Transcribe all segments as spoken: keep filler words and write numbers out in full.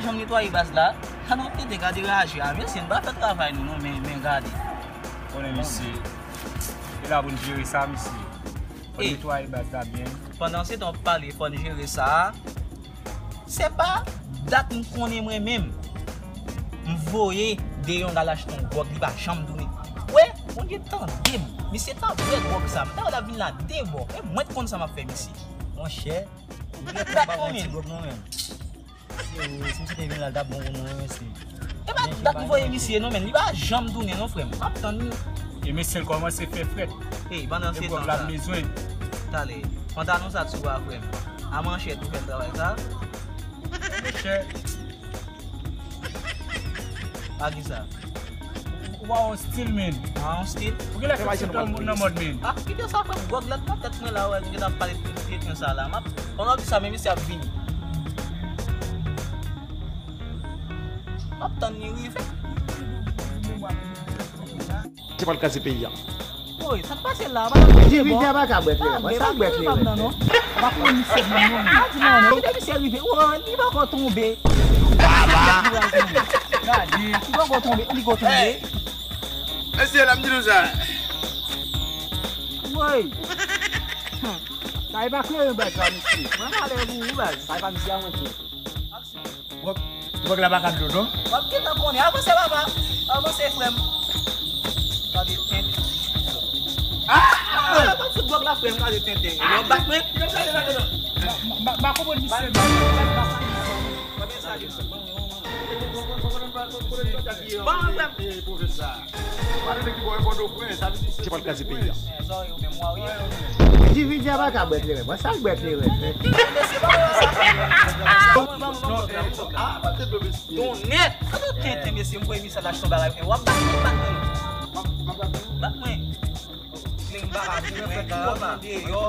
N ap netwaye baz la. Sa n ap tete gade raje a. Mesye, n pa fè travay nou non, men, men gade. Konnen misye. E la pou n jere sa, misye. Fò n netwaye baz la byen. Pandan se tan w ap pale, fò n jere sa. Se pa dat m konnen mwen menm. M voye Deyon al achte yon gwòg, li pa janm tounen. Wè, Bondye tande m. Misye ta bwè gwòg sa. M ta wè l ap vin la de bò. E mwen k konn sa m ap fè, misye. Monchè, ou gen dat konbyen? Ti gwòg non, menm. Si misye te vin la, l t ap bon pou nou, wi, mesye. E pa dat m voye misye non, men li pa janm tounen non, frè m. M ap tann li. E mesye l kòmanse fè frèt. Ey, pandan se tan sa. Talè, pantalon sa t sou a, frè m. A manchèt ou fè travay sa. Monchè. A kisa? Ou pa yon stil, men. A yon stil? Ou gen lè fè stil nan mòd, men. A, kite sa, frè m, gwòg la t nan tèt mwen la, wè, nou gentan ap pale de tenten sa la. M ap, pandan w ap di sa, men misye ap vini. M ap tann li rive. Se pral kraze peyi a. Woy, sa k pase la? Divide a pa ka bwè kleren, mwen. Sa bwè kleren. Pa konn misye menm non. Pa di non, non. Kite misye rive. Woy, li poko tonbe. Baba. Gade, li poko tonbe, li poko tonbe. Mesye, la m di nou sa. Woy. Sa e pa kleren baz la, mesye. Mwen pale pou ou, baz. Sa e pa misye a, mwen, mesye. Gwòg, gwòg la pa ka dlo, non? W ap gentan konnen. Avanse, papa. Avanse, frè m. Gade tenten. Ah! Avanse, fout gwòg la, frè m. Gade tenten. Lè w bat mwen. M pa konprann misye. Ban mwen, frè m. Se pral kraze peyi a. Divide a pa ka bwè kleren. Mwen sa bwè kleren. Tonnè! Sa nou tenten, mesye, m voye misye al achte yon bagay. W ap bat mwen, bat mwen. Bat mwen. Kleren bagay, mwen fè ki w ap mande yo.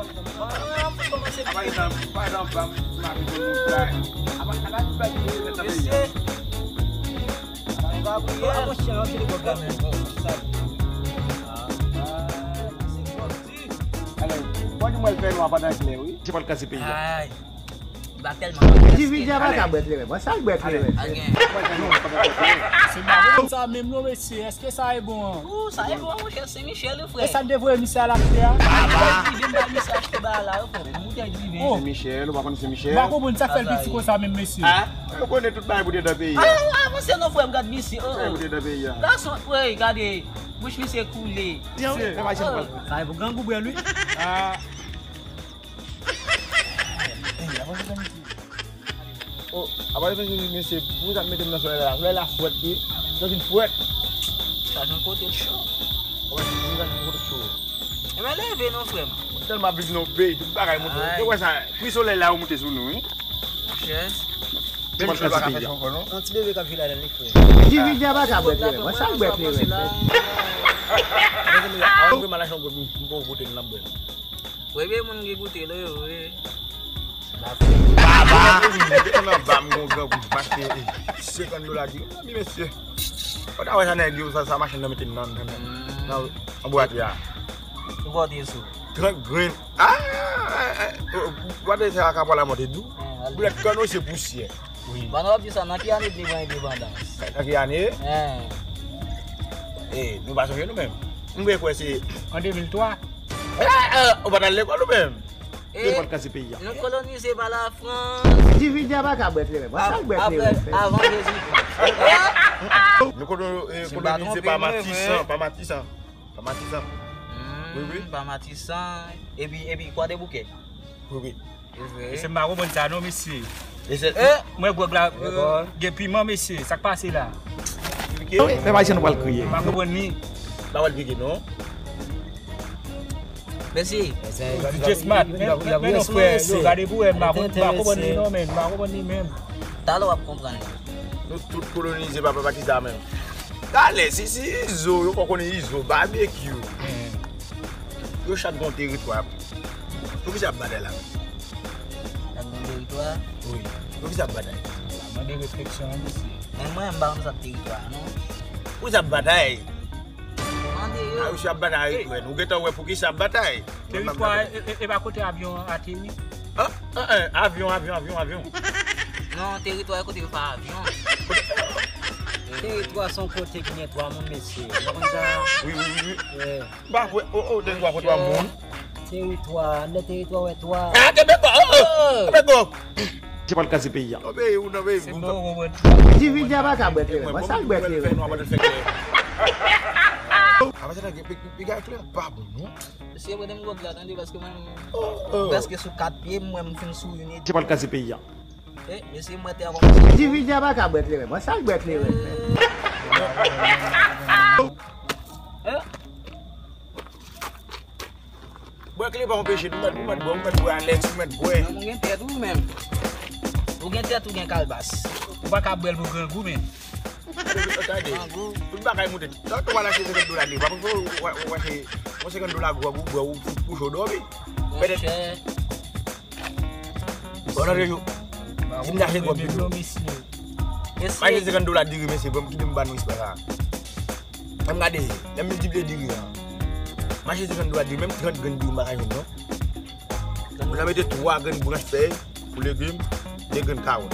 Mesye. Gabriel. Alò, bon, di mwen l fè nwa pandan klè, wi. Se pral kraze peyi a. Ay. Li pa tèlman. Divide a pa ka bwè kleren. Mwen sa bwè kleren. Sa menm non, mesye. Èske sa e bon an? Ou, sa e bon, monchè, Sen Michèl, wi, frè. E sa n te voye misye al achte a? Li vin bay misye achte bagay la, yo, frè. Boutèy diven. Sen Michèl, ou pa konn Sen Michèl? M pa konprann sa k fè l piti konsa menm, mesye. Ah, yo konnen tout bagay pou te nan peyi a. Ah, avanse non, frè m, gad misye. Oh, oh. Gason, wey, gade. Bouch misye koule. Sa e pou grangou bwè l, wi. Ah. Oh, apa defen se mesye, pou sa mete m nan solèy la. Solèy la frèt, wi. Sa vin frèt. Sa jan kote l cho. Wi, sa jan kote l cho. Ebyen, leve non, frè m. Mwen tèlman ap viv nan yon peyi, tout bagay monte. Ou wè sa, pri solèy la yo monte sou nou, wi. Monchè. Menm chou pa ka fè cho ankò, non. Yon ti bebe k ap jwe ladan li, frè. Divide a pa ka bwè kleren. Mwen sa bwè kleren. Avan m al achte yon gwòg, m poko kote l nan bwè. Premye moun ki goute l, wi. Baba! Depi nan ba m gon grangou m achte, eh, senkant dola di, wi, mesye. Ou ta wè sa nèg yo, sa, sa machann nan mete nan, nan, nan, nan, nan bwat la. Ou pote sou. Trant grenn. Ah! Gade sa kapwa la monte dou. Boulèt kòno se pousyè. Wi. Pandan w ap di sa, nan ki ane nou pran endepandans? Nan ki ane? Eh, nou pa sonje nou menm. M vle kwè se an de mil twa. Eh, eh, ou pa t al lekòl ou menm? Nou pa t kraze peyi a. Nou kolonize pa Lafrans. Divide a pa ka bwè kleren. Mwen sa bwè kleren. Avan Jezikri. Nou kolo-, eh, kolonize pa Matisan, pa Matisan. Pa Matisan. Wi, wi. Pa Matisan. Epi, epi Kwadèboukè. Wi, wi. E se m pa konprann sa non, mesye. Mwen gwòg la, eh, gen piman, mesye. Sa k pase la? Fè pa jan nou pral kriye. M pa konprann li. Pa pral kriye non. Mesye. DJ Smat, men, men, men non, frè, yo, gade pou wè, m pa konprann, m pa konprann li non, men, m pa konprann li menm. Talè w ap konprann li. Nou tout kolonize pa, pa, pa kisa menm. Talè, si, si Izo, yo fò konnen Izo, Babekyou. Yo chak gen yon teritwa. Poukisa y ap batay la menm? Chak gen yon teritwa? Wi. Poukisa y ap batay? Mande refleksyon an, mesye. Men mwen, m pa konn sa k teritwa, non. Poukisa y ap batay? Mande yo. A, yo ap batay a Ikrèn. Ou gentan wè poukisa y ap batay? Teritwa, e, e, e pa kote avyon an ateri? Ah, ah, ah, avyon, avyon, avyon, avyon. Non, teritwa e kote yo fè avyon. Teritwa se yon kote ki gen twa moun, mesye. Ou pa konn sa? Wi, wi, wi, wi. Yeah. M pa kwè, oh, oh, teritwa pou twa moun. Teritwa, anndan teritwa, wè twa. Ah, kenbe kò, oh, oh, kenbe kò. Se pa l ka se peyi a. Non, peyi ou nan peyi m. Dividi a pa ka bwè kleren. Mwen, sa l bwè kleren. Apre sa, gen pe-, pe-, piga kleren pa bon, non? Mesye, mwen, m gwo gla, tande, paske mwen, m prèske sou kat pye m, mwen, m fin sou youn. Se pa l ka se peyi a. Eh, mesye, mwen te avan. Dividi a pa ka bwè kleren. Mwen, sa l bwè kleren. Eh. Bwè kleren pa anpeche nou mèt, nou mèt bwè, nou mèt bwè alèz, nou mèt bwè. Ou gen tèt ou menm. Ou gen tèt ou gen kalbas. Ou pa ka bwè l pou grangou, men. Tande, tout bagay moute. Tan tou w al achte senkant dola de, pa pou w, w, w achte yon senkant dola gwòg ou bwè ou, ou cho dòmi. Monchè. Bon, nan rejou. Si m ta achte gwòg pito. M achte senkant dola diri, mesye, bon, kite m ba nou espwa sa. Ann gade, lè m miltipliye diri an. M achte senkant dola diri, menm trant grenn diri m pa ka jwenn, non. Moun nan mete twa grenn branch fèy pou legim, de grenn kawòt.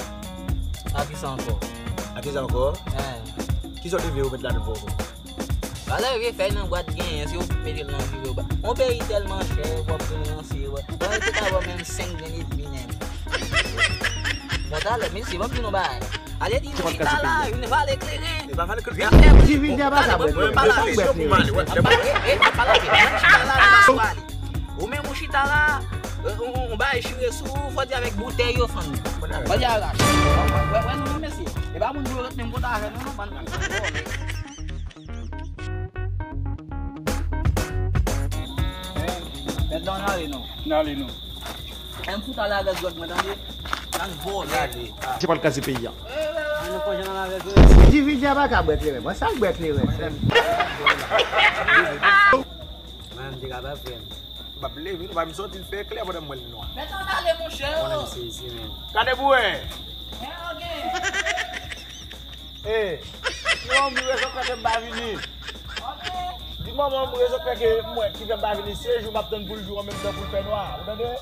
A kisa ankò? A kisa ankò? Kisa w te vle yo met ladan pou ankò? Valè vye fèy nan bwat genyen, si w mete l nan vire w ba. Yon peyi tèlman chè, w ap vin ranse, w ap, w ap te ka ba w menm senk grenn edmi menm. Bon, talè, mesye, ban m di nou bagay. Ale di nou chita la, vin vale kleren. Vin fè bri, vin fè bri, vin pale avè nou. Vin pale avè nou. Chita la, vin pale. Ou menm ou chita la, ou, ou, ou bay chire sou ou, fò di avèk boutèy yo fann. Fò di a rache. Wè, wè, nou menm mesye. E pa moun pou yo ret menm kontan avè nou, non, bann vòlè. Mèt la, ann ale non. N ale non. Ann fout ale avèk zòt mwen, tande? Nan vòlè. Se pa l ka se peyi a. An nou fè jan nan avèk yo. Dividi a pa ka bwè kleren. Mwen sa l bwè kleren. Mwen m te kapab frè m. M ap leve, nou pa m sòti l fè klè pandan m wè l nwa. Mèt ann ale, monchè. Mwen menm se isi menm. Gade pou wè. Hey, si manman m mouri sou kè ke m pa vini. Di manman m mouri sou kè ke m wè ki fè m pa vini. Se jou m ap tann pou l jou an menm tan pou l fè nwa. Ou tande?